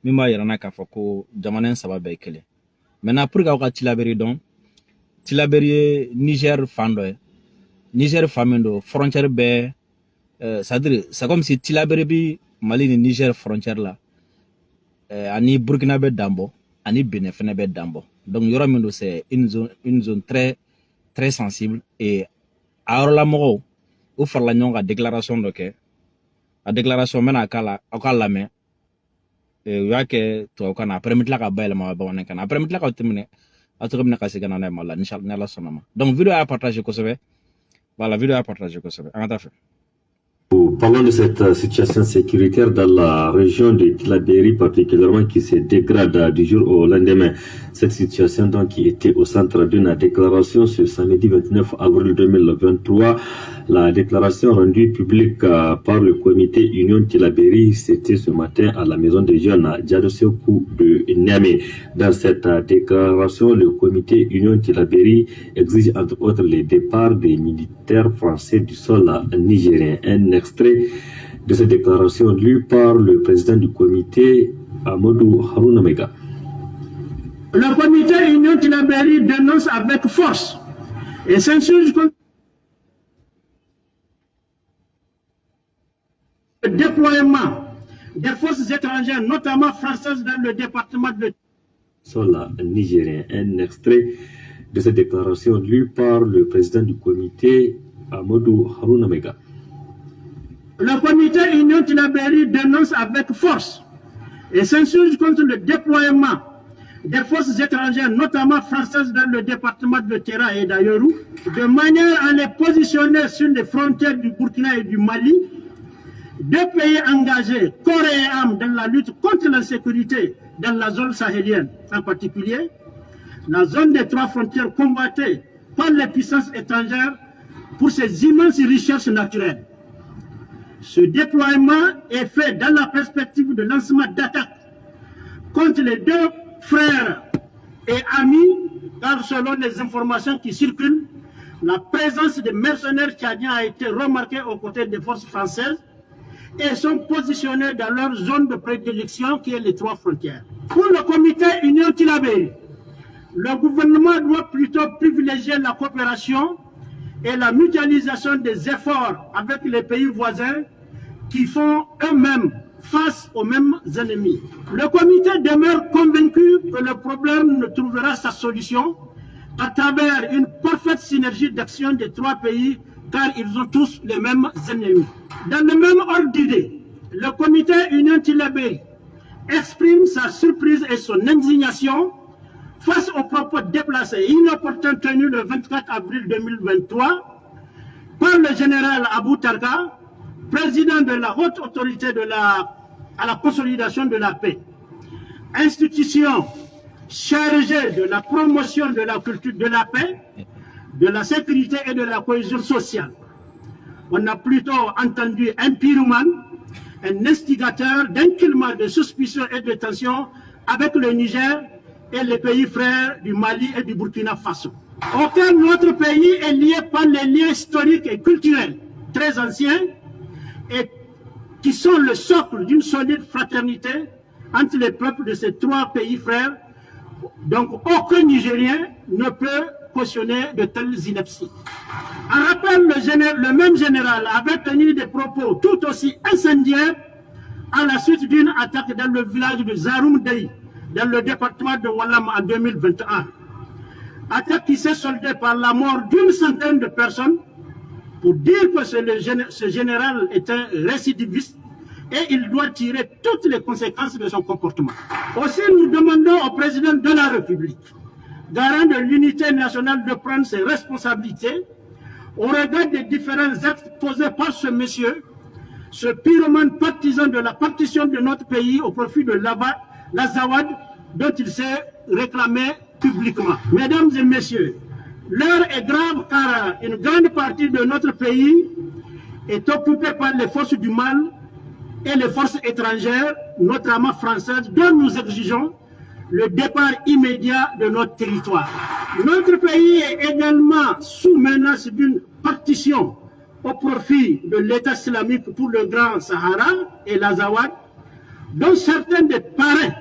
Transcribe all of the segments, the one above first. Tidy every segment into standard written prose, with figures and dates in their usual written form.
Min b'a yira n na k'a fɔ ko jamana in saba bɛɛ ye kelen. Maintenant, pour que aw ka Tillabéri dɔn, Tillabéri ye Niger fan dɔ ye. Niger fan min don, frontière bɛɛ, c'est à dire, c'est comme si Tillabéri bi Mali ni Niger frontière la, ani Burkina bɛ dan bɔ, ani Benin fɛnɛ bɛ dan bɔ. Donc yɔrɔ min don, c'est une zone très très sensible. Et a yɔrɔlamɔgɔw, u farala ɲɔgɔn ka déclaration dɔ kɛ. A déclaration, n bɛna k'a la, aw k'a lamɛn. U y'a kɛ tubabukan na, après n bɛ tila ka bayɛlɛma bamanankan na, après n bɛ tila ka tɛmɛ aw tɔgɔ bɛna ka segin ka na n'a ye Mali la, ni Ala sɔnna ma. Donc vidéo y'a partage kosɛbɛ. Voilà, vidéo y'a partage kosɛbɛ. An ka taa fɛ. Parlons de cette situation sécuritaire dans la région de Tillabéri, particulièrement, qui se dégrade du jour au lendemain. Cette situation donc qui était au centre d'une déclaration ce samedi 29 avril 2023. La déclaration rendue publique par le comité Union Tillabéri, c'était ce matin à la maison des jeunes Diado de Niamey. Dans cette déclaration, le comité Union Tillabéri exige entre autres les départs des militaires français du sol nigérien. Un extrait de cette déclaration lue par le président du comité, Amadou Harouna Mega. Le comité Union Tillabéri dénonce avec force et s'insurge contre le déploiement des forces étrangères, notamment françaises, dans le département de sol nigérien. Un extrait de cette déclaration lue par le président du comité, Amadou Harouna Mega. Le comité Union Tillabéri dénonce avec force et s'insurge contre le déploiement des forces étrangères, notamment françaises, dans le département de Téra et d'Ayorou, de manière à les positionner sur les frontières du Burkina et du Mali, deux pays engagés corps et âme dans la lutte contre l'insécurité dans la zone sahélienne, en particulier la zone des trois frontières convoitée par les puissances étrangères pour ses immenses richesses naturelles. Ce déploiement est fait dans la perspective de lancement d'attaques contre les deux frères et amis, car selon les informations qui circulent, la présence des mercenaires tchadiens a été remarquée aux côtés des forces françaises et sont positionnés dans leur zone de prédilection qui est les trois frontières. Pour le comité Union Tillabéri, le gouvernement doit plutôt privilégier la coopération et la mutualisation des efforts avec les pays voisins qui font eux-mêmes face aux mêmes ennemis. Le comité demeure convaincu que le problème ne trouvera sa solution à travers une parfaite synergie d'action des trois pays, car ils ont tous les mêmes ennemis. Dans le même ordre d'idée, le comité Union Tillabéri exprime sa surprise et son indignation face aux propos déplacés et inopportuns tenus le 24 avril 2023 par le général Abou Tarka, président de la haute autorité à la consolidation de la paix, institution chargée de la promotion de la culture de la paix, de la sécurité et de la cohésion sociale. On a plutôt entendu un pyromane, un instigateur d'un climat de suspicion et de tension avec le Niger et les pays frères du Mali et du Burkina Faso. Aucun autre pays est lié par les liens historiques et culturels très anciens et qui sont le socle d'une solide fraternité entre les peuples de ces trois pays frères. Donc aucun Nigérien ne peut cautionner de telles inepties. En rappel, le même général avait tenu des propos tout aussi incendiaires à la suite d'une attaque dans le village de Zaroum-Dey, dans le département de Wallam en 2021. Attaque qui s'est soldée par la mort d'une centaine de personnes, pour dire que ce général est un récidiviste et il doit tirer toutes les conséquences de son comportement. Aussi, nous demandons au président de la République, garant de l'unité nationale, de prendre ses responsabilités au regard des différents actes posés par ce monsieur, ce pyromane partisan de la partition de notre pays au profit de l'Azawad, dont il s'est réclamé publiquement. Mesdames et messieurs, l'heure est grave car une grande partie de notre pays est occupée par les forces du mal et les forces étrangères, notamment françaises, dont nous exigeons le départ immédiat de notre territoire. Notre pays est également sous menace d'une partition au profit de l'État islamique pour le Grand Sahara et l'Azawad, Dont certains des parrains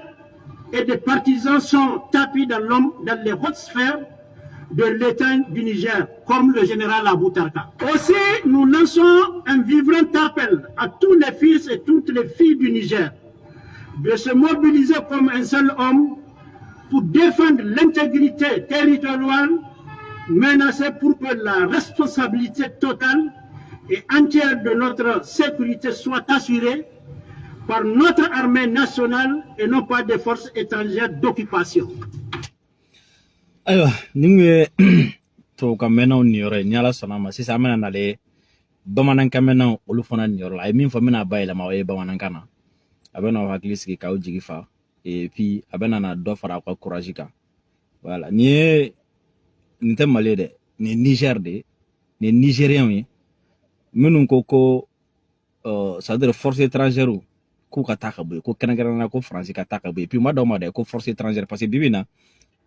et des partisans sont tapis dans l'homme dans les hautes sphères de l'État du Niger, comme le général Abou Tarka. Aussi, nous lançons un vibrant appel à tous les fils et toutes les filles du Niger de se mobiliser comme un seul homme pour défendre l'intégrité territoriale menacée, pour que la responsabilité totale et entière de notre sécurité soit assurée par notre armée nationale et non par des forces étrangères d'occupation. Ayiwa, nin kun ye tubabukan mɛnnaw niyɔrɔ ye. Ni Ala sɔnna a ma, sisan an bɛna nalen bamanankan mɛnnaw, olu fana niyɔrɔ la. A ye min fɔ, n bɛna bayɛlɛma o ye bamanankan na. A bɛ n'aw hakili sigi k'aw jigi fa, et puis a bɛ na dɔ fara aw ka courage kan. Voilà, nin ye, nin tɛ Mali ye dɛ, nin ye Niger de ye. Nin ye Nigériens ye minnu ko c'est à dire force étrangère k'u ka taa ka bɔ yen, ko kɛrɛnkɛrɛnnenya ko Faransi ka taa ka bɔ yen. Puis ma dɔw ma dɛ ko force étrangère, parce que bibi in na,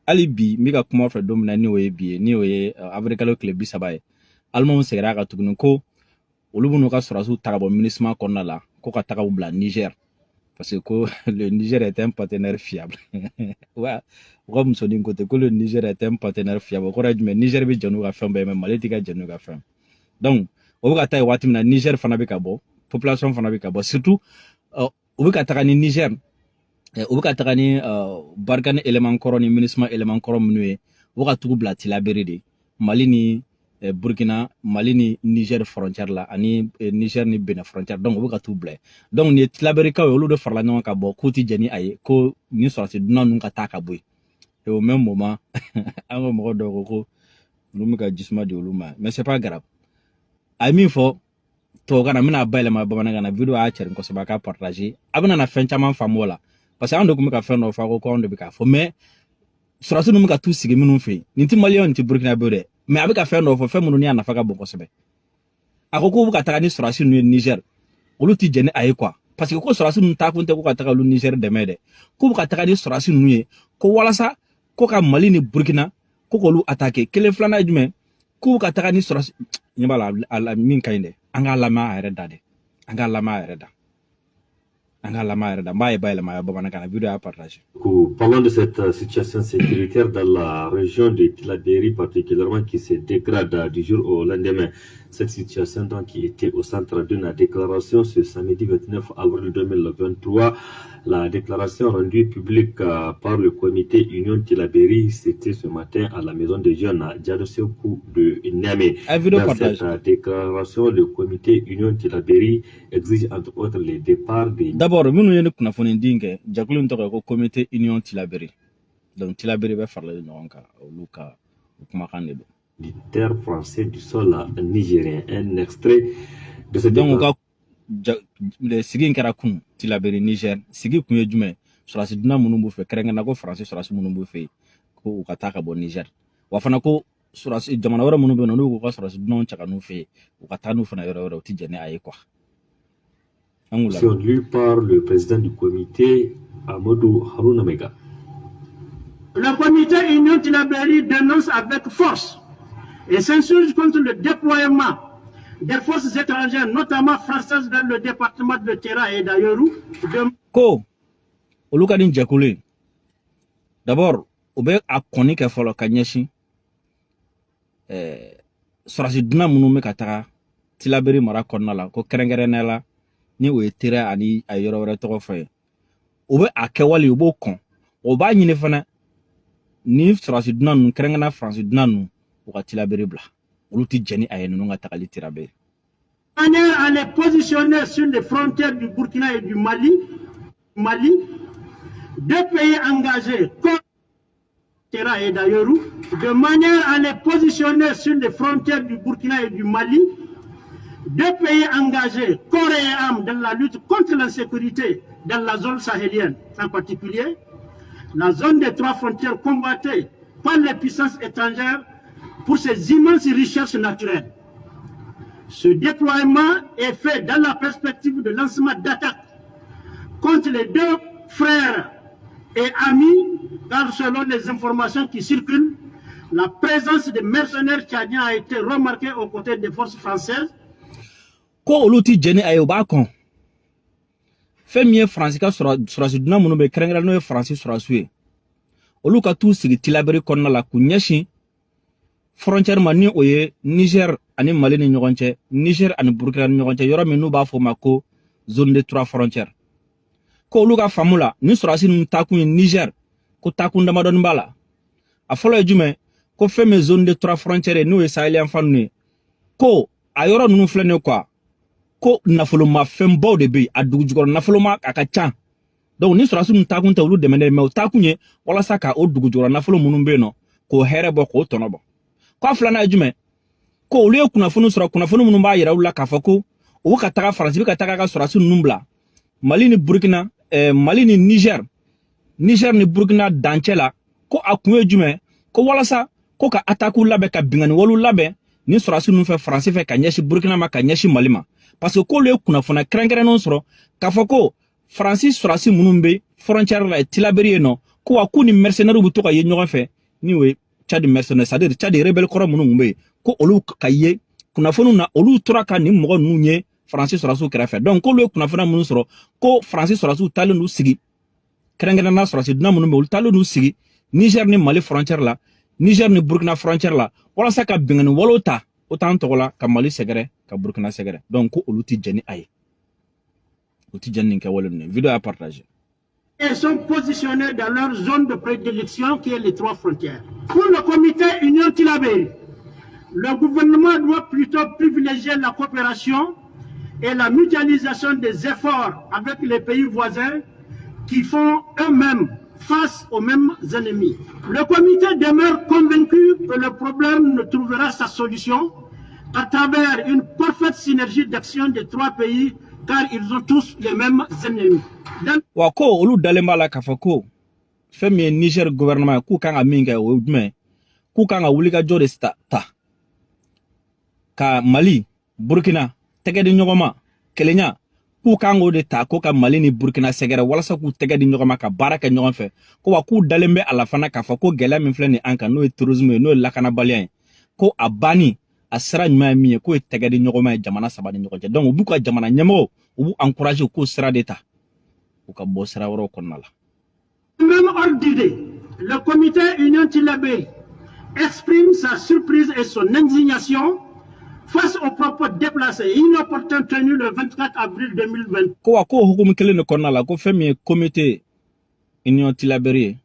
hali bi n bɛ ka kuma fɛ don min na, ni o ye bi ye, ni o ye avril kalo tile 30 ye, Alimanw seginna a kan tuguni ko olu b'u ka sɔrɔdasiw ta ka bɔ MINUSMA kɔnɔna la, ko ka taga u bila Niger, parce que ko le Niger est un partenaire fiable. Wa u ka musonin ko ten ko le Niger est un partenaire fiable. O kɔrɔ ye jumɛn? Niger bɛ jɛn n'u ka fɛn bɛɛ ye, mais Mali tɛ ka jɛn n'u ka fɛn. Donc o bɛ ka taa yen waati min na, Niger fana bɛ ka bɔ, population fana bɛ ka bɔ. Surtout u bɛ ka taga ni Niger, u bɛ ka taga ni Barkhane élément kɔrɔ ni MINUSMA élément kɔrɔ minnu ye, u bɛ ka tugu bila Tilaberi de, Mali ni Burkina, Mali ni Niger frontière la, ani Niger ni Benin frontière. Donc u bɛ ka t'u bila yen. Donc nin ye Tilaberikaw ye, olu de farala ɲɔgɔn kan bɔ k'u ti jɛn ni a ye ko ni sɔrɔdasi dunan ninnu ka taa ka bɔ yen. Et au même moment, an ka mɔgɔ dɔw ko olu bɛ ka jisuma di olu ma, mais c'est pas grave. A ye min fɔ tubabukan na, n bɛna bayɛlɛma bamanankan na. Vidéo y'a cɛrin kosɛbɛ, a ka partager, a bɛna na fɛn caman faamu o la, parce que an de tun bɛ ka fɛn dɔ fɔ, a ko anw de bɛ k'a fɔ, mais sɔrɔdasi ninnu bɛ ka t'u sigi minnu fɛ yen, nin tɛ Maliyɛnw, nin tɛ Burukina dɛ, mais a bɛ ka fɛn dɔ fɔ, fɛn minnu ni a nafa ka bon kosɛbɛ. A ko k'u bɛ ka taga ni sɔrɔdasi ninnu ye Niger, olu tɛ jɛn ni a ye quoi, parce que ko sɔrɔdasi ninnu taakun tɛ ko ka taga olu Niger dɛmɛ dɛ, k'u bɛ ka taga ni sɔrɔdasi ninnu ye ko walasa ko ka Mali ni Burukina ko k'olu attaquer. Kelen filanan ye jumɛn? K'u bɛ ka taga ni sɔrɔdasi, ɲɛ b'a la, a min ka ɲi dɛ, an k'a lamɛn a yɛrɛ da dɛ, an k'a lamɛn a yɛrɛ da, an k'a lamɛn a yɛrɛ da. N b'a ye bayɛlɛma bamanankan na, vidéo y'a partager. Parlant de cette situation sécuritaire dans la région de Tillabéri particulièrement, qui se dégrade du jour au lendemain. Cette situation donc qui était au centre d'une déclaration ce samedi 29 avril 2023. La déclaration rendue publique par le comité Union Tillabéri, c'était ce matin à la maison des jeunes à Diado de Niamey. Dans cette déclaration, le comité Union Tillabéri exige entre autres les départs des. D'abord, minnu ye ne kunnafoni di kɛ, jɛkulu in tɔgɔ ye ko comité Union Tillabéri. Donc Tillabéri bɛ faralen ɲɔgɔn kan, olu ka kumakan de don. Militaires français du sol nigérien. Un extrait de cette Donc u ka sigi in kɛra kun Tillabéri, Niger. Sigi kun ye jumɛn? Sɔrɔdasi dunan minnu b'u fɛ, kɛrɛnkɛrɛnnenya ko Faransi sɔrɔdasi minnu b'u fɛ yen, ko u ka taa ka bɔ Niger. Wa fana ko sɔrɔdasi jamana wɛrɛ minnu bɛ yen nɔ, n'u k'u ka sɔrɔdasi dunanw cɛ ka n'u fɛ yen, u ka taa n'u fana yɔrɔ wɛrɛ, u ti jɛn ni a ye quoi. An k'u lamɛn. Lu par le président du comité, Amadou Harouna Mega. Le comité Union Tillabéri dénonce avec force et s'insurge contre le déploiement des forces étrangères, notamment françaises, dans le département de Téra et d'Ayorou. De. Ko olu ka nin jɛkulu in, d'abord u bɛ a kɔni kɛ fɔlɔ ka ɲɛsin sɔrɔdasi dunan minnu bɛ ka taga Tilaberi mara kɔnɔna la, ko kɛrɛnkɛrɛnnenya la ni o ye Tera ani a yɔrɔ wɛrɛ tɔgɔ fɔ ye, u bɛ a kɛwale, u b'o kɔn. O b'a ɲini fana ni sɔrɔdasi dunan ninnu, kɛrɛnkɛrɛnnenya Faransi dunan ninnu, u ka Tilaberi bila. Olu ti jɛn ni a ye ninnu ka tagali Tilaberi. Manière à les positionner sur les frontières du Burkina et du Mali, deux pays engagés, Téra et d'Ayorou, de manière à les positionner sur les frontières du Burkina et du Mali, deux pays engagés corps et âme dans la lutte contre l'insécurité dans la zone sahélienne, en particulier la zone des trois frontières convoitée par les puissances étrangères pour ses immenses richesses naturelles. Ce déploiement est fait dans la perspective de lancement d'attaques contre les deux frères et amis, car selon les informations qui circulent, la présence des mercenaires tchadiens a été remarquée aux côtés des forces françaises. Ko olu ti jɛn ni a ye, u b'a kɔn. Fɛn min ye Faransi ka sɔrɔsi dunan minnu bɛ, kɛrɛnkɛrɛn n'o ye Faransi sɔrɔsiw ye, olu ka t'u sigi Tilaberi kɔnɔna la k'u ɲɛsin frontière ma, ni o ye Niger ani Mali ni ɲɔgɔn cɛ, Niger ani Burkina ni ɲɔgɔn cɛ, yɔrɔ min n'u b'a fɔ o ma ko zone de trois frontières. Ko olu ka faamu la, ni sɔrɔsi ninnu taakun ye Niger, ko taakun damadɔni b'a la. A fɔlɔ ye jumɛn? Ko fɛn min zone de trois frontières ye, n'o ye Sahel yanfan ninnu ye, ko a yɔrɔ ninnu filɛ nin ye quoi, ko nafolomafɛnbaw de bɛ yen, a dugu jukɔrɔ nafoloma a ka ca. Donc ni sɔrɔsi ninnu taakun tɛ olu dɛmɛ dɛ, mais o taakun ye walasa ka o dugu jukɔrɔ nafolo minnu bɛ yen nɔ, k'o hɛrɛ bɔ, k'o tɔnɔ bɔ. Ko a filanan ye jumɛn? Ko olu ye kunnafoni sɔrɔ, kunnafoni minnu b'a yira u la k'a fɔ ko u ka taga, Faransi bɛ ka taga ka sɔrɔsi ninnu bila Mali ni Burukina, Mali ni Niger, Niger ni Burukina dancɛ la. Ko a kun ye jumɛn? Ko walasa ko ka attaque labɛn, ka binkanni walew labɛn ni sɔrɔsi ninnu fɛ, Faransi fɛ, ka ɲɛsin Burukina ma, ka ɲɛsin Mali ma, parce que k'olu ye kunnafoniya kɛrɛnkɛrɛnnenw sɔrɔ k'a fɔ ko Faransi sɔrɔsi minnu bɛ frontière la Tilaberi yen nɔ, ko wa k'u ni mercenaires bɛ to ka ye ɲɔgɔn fɛ, ni o ye Tchad mercenaires, c'est à dire Tchad rebelle kɔrɔ minnu tun bɛ yen, ko olu ka ye kunnafoniw na, olu tora ka nin mɔgɔ ninnu ye Faransi sɔrɔsiw kɛrɛfɛ. Donc k'olu ye kunnafoniya minnu sɔrɔ, ko Faransi sɔrɔsiw taalen d'u sigi, kɛrɛnkɛrɛnnenya sɔrɔsi dunan minnu bɛ, olu taalen d'u sigi Niger ni Mali frontière la, Niger ni Burkina frontière la, walasa ka binkanni walew ta o t'an tɔgɔ la, ka Mali sɛgɛrɛ, ka Burkina sɛgɛrɛ. Donc ko olu ti jɛn ni a ye, u ti jɛn ni nin kɛwale ninnu ye. Vidéo y'a partager. Et sont positionnés dans leur zone de prédilection qui est les trois frontières. Pour le comité Union Tillabéri, le gouvernement doit plutôt privilégier la coopération et la mutualisation des efforts avec les pays voisins qui font eux-mêmes face aux mêmes ennemis. Le comité demeure convaincu que le problème ne trouvera sa solution qu'à travers une parfaite synergie d'action des trois pays, car ils ont tous les mêmes ennemis. Dans Wa ko olu dalen b'a la k'a fɔ ko fɛn min ye Niger gouvernement ye, k'u kan ka min kɛ, o ye jumɛn? K'u kan ka wulikajɔ de ta ka Mali, Burkina tɛgɛ di ɲɔgɔn ma, kelenya, k'u kan k'o de ta ko ka Mali ni Burkina sɛgɛrɛ, walasa k'u tɛgɛ di ɲɔgɔn ma, ka baara kɛ ɲɔgɔn fɛ. Ko wa k'u dalen bɛ a la fana k'a fɔ ko gɛlɛya min filɛ nin an kan, n'o ye terrorisme ye, n'o ye lakanabaliya ye, ko a banni a sira ɲuman ye min ye, k'o ye tɛgɛ di ɲɔgɔn ma ye jamana saba ni ɲɔgɔn cɛ. Donc u b'u ka jamana ɲɛmɔgɔw, u b'u encourager k'o sira de ta, u ka bɔ sira wɛrɛw kɔnɔna la. Même ordre d'idée, le comité Union Tillabéri exprime sa surprise et son indignation face aux propos déplacés et inopportuns tenus le 24 avril 2020 Ko wa k'o hukumu kelen de kɔnɔna la, ko fɛn min ye comité Union Tillabéri ye,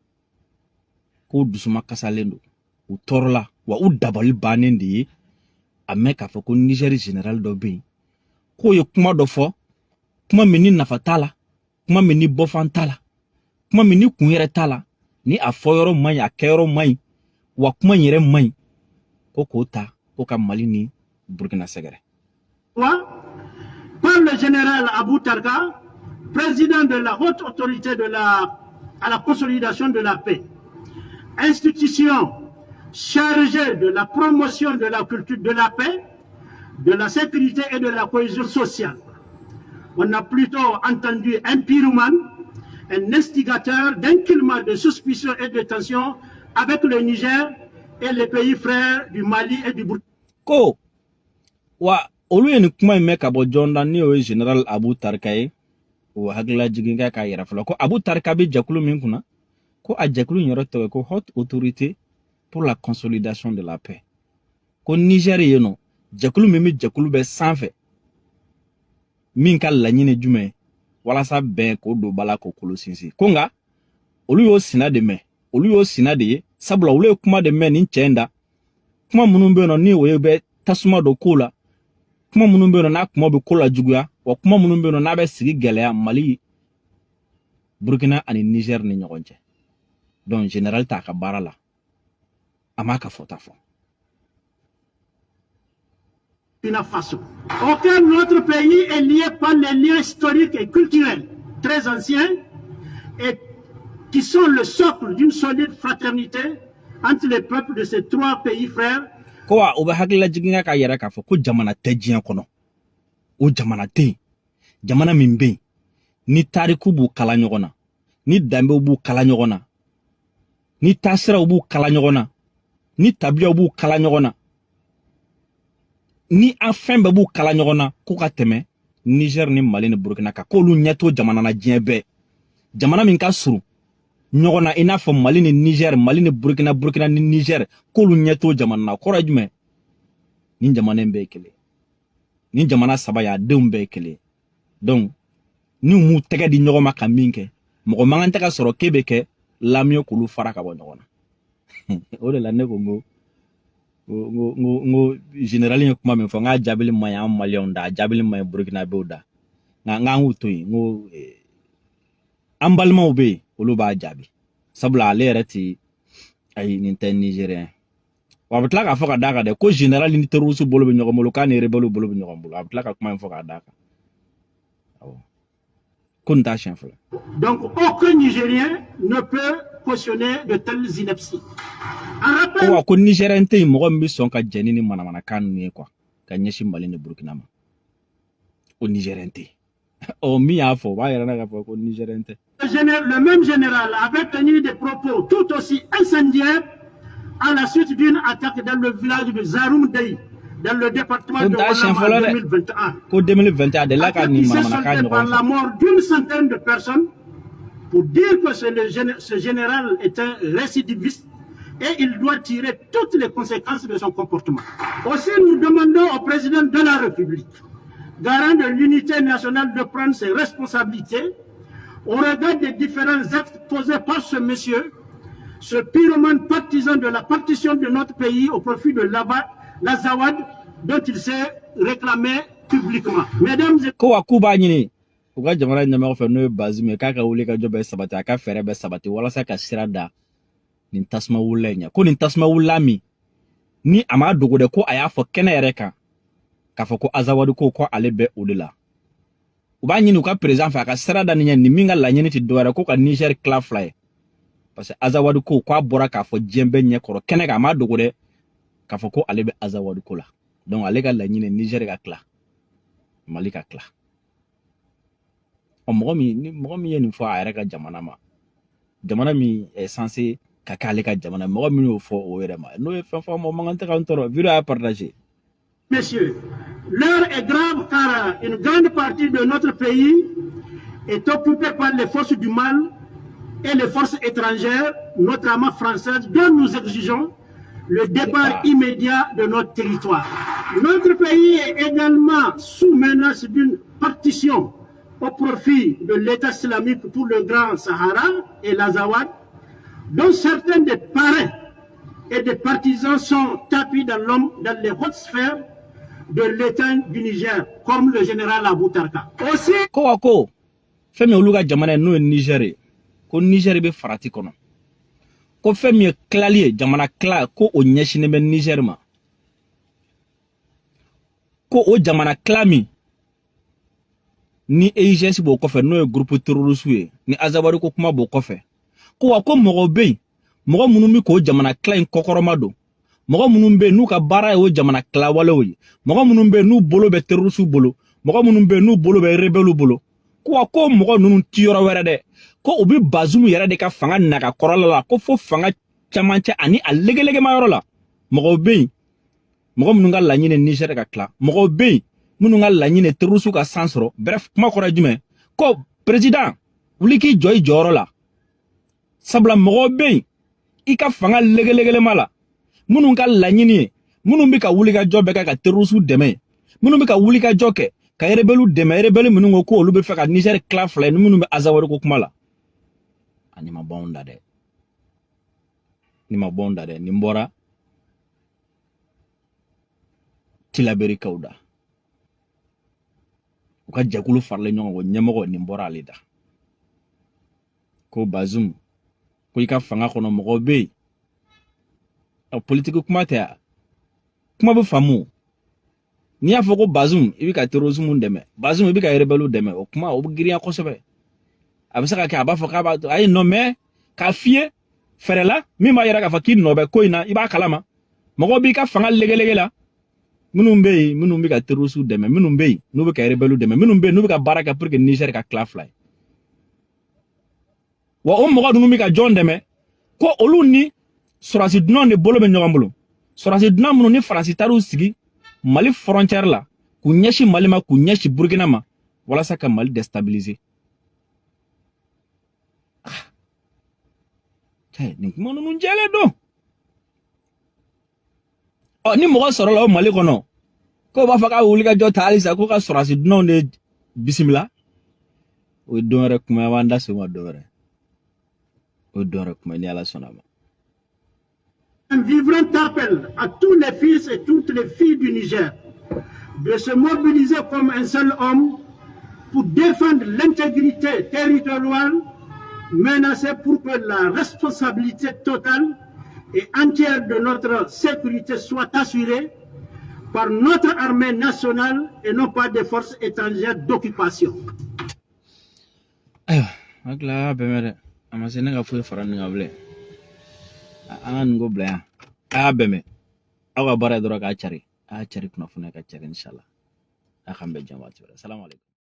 k'u dusuma kasalen don, u tɔɔrɔla, wa u dabali bannen de ye a mɛn k'a fɔ ko Niger général dɔ bɛ yen, k'o ye kuma dɔ fɔ, kuma min ni nafa t'a la, kuma min ni bɔfan t'a la, kuma min ni kun yɛrɛ t'a la, ni a fɔ yɔrɔ man ɲi, a kɛyɔrɔ man ɲi, wa kuma in yɛrɛ man ɲi, ko k'o ta ko ka Mali ni Burkina sɛgɛrɛ. Par le général Abou Tarka, président de la haute autorité à la consolidation de la paix, institution chargée de la promotion de la culture de la paix, de la sécurité et de la cohésion sociale. On a plutôt entendu un pyromane, un instigateur d'un climat de suspicion et de tension avec le Niger et les pays frères du Mali et du Burkina. Ko wa olu ye nin kuma in mɛn ka bɔ jɔn da? Ni o ye général Abu Tarika ye. O hakilila jigin kɛ k'a yɛrɛ fɔlɔ ko Abu Tarika bɛ jɛkulu min kunna, ko a jɛkulu in yɛrɛ tɔgɔ ye ko Haute Autorité pour la consolidation de la paix. Ko Niger yen nɔ, jɛkulu min bɛ jɛkulu bɛ sanfɛ, min ka laɲini jumɛn ye? Walasa bɛn k'o don ba la, k'o kolo sinsin. Ko nka olu y'o sina de mɛn, olu y'o sina de ye, sabula olu ye kuma de mɛn nin cɛ in da, kuma minnu bɛ yen nɔ, ni o ye bɛ tasuma don ko la, kuma minnu bɛ yen nɔ, n'a kuma bɛ ko la juguya, wa kuma minnu bɛ yen nɔ, n'a bɛ sigi gɛlɛya Mali, Burkina ani Niger ni ɲɔgɔn cɛ. Donc général t'a ka baara la, a m'a ka fɔta fɔ. Burkina Faso, auquel notre pays est lié par les liens historiques et culturels très anciens et qui sont le socle d'une solide fraternité entre les peuples de ces trois pays frères. Ko wa o bɛ hakilila jigin k'a yɛrɛ k'a fɔ ko jamana tɛ diɲɛ kɔnɔ, o jamana tɛ yen, jamana min bɛ yen ni tariku b'u kala ɲɔgɔn na, ni danbew b'u kala ɲɔgɔn na, ni taasiraw b'u kala ɲɔgɔn na, ni tabiyaw b'u kala ɲɔgɔn na, ni an fɛn bɛɛ b'u kala ɲɔgɔn na, ko ka tɛmɛ Niger ni Mali ni Burkina kan, k'olu ɲɛ t'o jamana na diɲɛ bɛɛ, jamana min ka surun ɲɔgɔn na i n'a fɔ Mali ni Niger, Mali ni Burkina, Burkina ni Niger, k'olu ɲɛ t'o jamana na. Kɔrɔ ye jumɛn? Nin jamana in bɛɛ ye kelen, nin jamana saba y'a denw bɛɛ ye kelen. Donc ni u m'u tɛgɛ di ɲɔgɔn ma ka min kɛ, mɔgɔ man kan tɛ ka sɔrɔ k'e bɛ kɛ lamiyo k'olu fara ka bɔ ɲɔgɔn na. O de la ne ko n ko n ko général ye kuma min fɔ, n k'a jaabili man ɲi an maliyɛnw da, a jaabili man ɲi burukinabew da, nka n k'an k'u to yen. N ko an balimaw bɛ yen, olu b'a jaabi, sabula ale yɛrɛ ti, ayi, nin tɛ nigérien. Wa a bɛ tila k'a fɔ ka d'a kan dɛ, ko général ni terroriste bolo bɛ ɲɔgɔn bolo, k'a ni rebelle bolo bɛ ɲɔgɔn bolo. A bɛ tila ka kuma in fɔ k'a d'a kan, awɔ, ko nin t'a siɲɛ fɔlɔ. Donc aucun Nigérien ne peut cautionner de telles inepties. En rappel, Ko wa ko nigérien tɛ yen, mɔgɔ min bɛ sɔn ka jɛn ni manamanakan ninnu ye quoi, ka ɲɛsin Mali ni Burukina ma, o nigérien tɛ yen. Ɔ, min y'a fɔ, o b'a yɛrɛ na k'a fɔ ko nigérien tɛ. Le même général avait tenu des propos tout aussi incendiaires à la suite d'une attaque dans le village de Zaroum Dey, dans le département Ko de nin t'a siɲɛ Walam en fɔlɔ dɛ. 2021. Ko 2021, a delila ka Attaque nin qui s'est manamanakan soldée par ɲɔgɔn la fɔ. mort d'une centaine de personnes, pour dire que ce général est un récidiviste et il doit tirer toutes les conséquences de son comportement. Aussi, nous demandons au président de la République, garant de l'unité nationale, de prendre ses responsabilités au regard des différents actes posés par ce monsieur, ce pyromane partisan de la partition de notre pays au profit de l'Azawad, dont il s'est réclamé publiquement. Mesdames et Ko wa k'u b'a ɲini u ka jamana ɲɛmɔgɔ fɛ, n'o ye Bazoum ye, k'a ka wuli ka jɔ bɛɛ sabati, a ka fɛɛrɛ bɛɛ sabati walasa ka sira da nin tasuma wulila in ɲɛ. Ko nin tasuma wulila min ni a m'a dogo dɛ, ko a y'a fɔ kɛnɛ yɛrɛ kan k'a fɔ ko Azawadi ko ko ale bɛ o de la. U b'a ɲini u ka président fɛ, a ka sira da nin ɲɛ, nin min ka laɲini tɛ dɔwɛrɛ ko ka Niger tila fila ye, parce que Azawadi ko k'a bɔra k'a fɔ diɲɛ bɛɛ ɲɛkɔrɔ kɛnɛ kan, a m'a dogo dɛ, k'a fɔ ko ale bɛ Azawadi ko la. Donc ale ka laɲini, Niger ka tila, Mali ka tila. Ɔ, mɔgɔ min ni mɔgɔ min ye nin fɔ a yɛrɛ ka jamana ma, jamana min est censé ka k'ale ka jamana, mɔgɔ min y'o fɔ o yɛrɛ ma, n'o ye fɛn fɔ, mɔgɔ man kan tɛ k'an tɔɔrɔ. Vidéo y'a partagé. Messieurs, l'heure est grave car une grande partie de notre pays est occupée par les forces du mal et les forces étrangères, notamment françaises, dont nous exigeons le départ Départ. immédiat de notre territoire. Notre pays est également sous menace d'une partition au profit de l'État islamique pour le Grand Sahara et l'Azawad, dont certains des parrains et des partisans sont tapis dans l'homme dans les hautes sphères de l'État du Niger, comme le général Abou Tarka. Aussi, Ko wa ko fɛn min olu ka jamana ye, n'o ye Niger ye, ko Niger bɛ farati kɔnɔ, ko fɛn min ye tilali ye, jamana tila, ko o ɲɛsinnen bɛ Niger ma, ko o jamana tila min ni EIGS b'o kɔfɛ, n'o ye groupe terroriste ye, ni Azawadi ko kuma b'o kɔfɛ, ko wa ko mɔgɔw bɛ yen, mɔgɔ minnu bɛ k'o jamana tila in kɔkɔrɔma don, mɔgɔ minnu bɛ yen n'u ka baara ye o jamana tilawalew ye, mɔgɔ minnu bɛ yen n'u bolo bɛ terroriste bolo, mɔgɔ minnu bɛ yen n'u bolo bɛ rebelle bolo, ko wa ko mɔgɔ ninnu ti yɔrɔ wɛrɛ dɛ, ko u bɛ Bazoum yɛrɛ de ka fanga nagakɔrɔla la, ko fo fanga camancɛ ani a legelegema yɔrɔ la, mɔgɔw bɛ yen, mɔgɔ minnu ka laɲini ye Niger ka tila, mɔgɔw bɛ yen minnu ka laɲini ye terroriste ka san sɔrɔ. Bref, kuma kɔrɔ ye jumɛn? Ko président, wuli k'i jɔ i jɔyɔrɔ la, sabula mɔgɔw bɛ yen i ka fanga legelegelema la, minnu ka laɲini ye, minnu bɛ ka wuli ka jɔ bɛɛ kɛ ka terroriste dɛmɛ, minnu bɛ ka wuli ka jɔ kɛ ka rebelle dɛmɛ, rebelle minnu ko k'olu bɛ fɛ ka Niger tila fila ye, ni minnu bɛ Azawadi ko kuma la. A nin ma bɔ anw da dɛ, nin ma bɔ anw da dɛ, nin bɔra Tilaberikaw da, u ka jɛkulu faralen ɲɔgɔn kan, ɲɛmɔgɔ, nin bɔra ale da. Ko Bazoum, ko i ka fanga kɔnɔ mɔgɔw bɛ yen. Politiki kuma tɛ ya, kuma bɛ faamu. N'i y'a fɔ ko Bazoum, i bɛ ka terrorisme dɛmɛ, Bazoum, i bɛ ka rebelle dɛmɛ, o kuma o bɛ girinya kosɛbɛ. A bɛ se ka kɛ a b'a fɔ k'a b'a to ayi nɔ, mɛ k'a f'i ye fɛɛrɛ la min b'a yira k'a fɔ k'i nɔ bɛ ko in na, i b'a kalama mɔgɔw b'i ka fanga legelege la, minnu bɛ yen, minnu bɛ ka terroristes dɛmɛ, minnu bɛ yen n'u bɛ ka rebelle dɛmɛ, minnu bɛ yen n'u bɛ ka baara kɛ pour que Niger ka tila fila ye. Wa o mɔgɔ ninnu bɛ ka jɔn dɛmɛ? Ko olu ni sɔrɔdasi dunanw de bolo bɛ ɲɔgɔn bolo, sɔrɔdasi dunan minnu ni Faransi taar'u sigi Mali frontière la k'u ɲɛsin Mali ma, k'u ɲɛsin Burukina ma. Walasa ka Mali déstabiliser. Ah, cɛ, nin kuma ninnu jɛlen don. Ɔ, ni mɔgɔ sɔrɔla o Mali kɔnɔ k'o b'a fɔ k'a bɛ wuli ka jɔ ta halisa ko ka sɔrɔdasi dunanw de bisimila, o ye don wɛrɛ kuma ye, an b'an da se o ma don wɛrɛ. O ye don wɛrɛ kuma ye ni Ala sɔnna a ma. Un vibrant appel à tous les fils et toutes les filles du Niger de se mobiliser comme un seul homme pour défendre l'intégrité territoriale menacée, pour que la responsabilité totale et entière de notre sécurité soit assurée par notre armée nationale et non par des forces étrangères d'occupation. Ayiwa, hakili a y'a bɛn mɛn dɛ. A ma se ne ka foyi fara nin kan bilen. An ka nin ko bila yan. A y'a bɛn mɛn. Aw ka baara ye dɔrɔn k'a cari, a y'a cari, kunnafoniya ka cari. Inshallah, a k'an bɛn diɲɛ waati wɛrɛ. Salamu aleykum.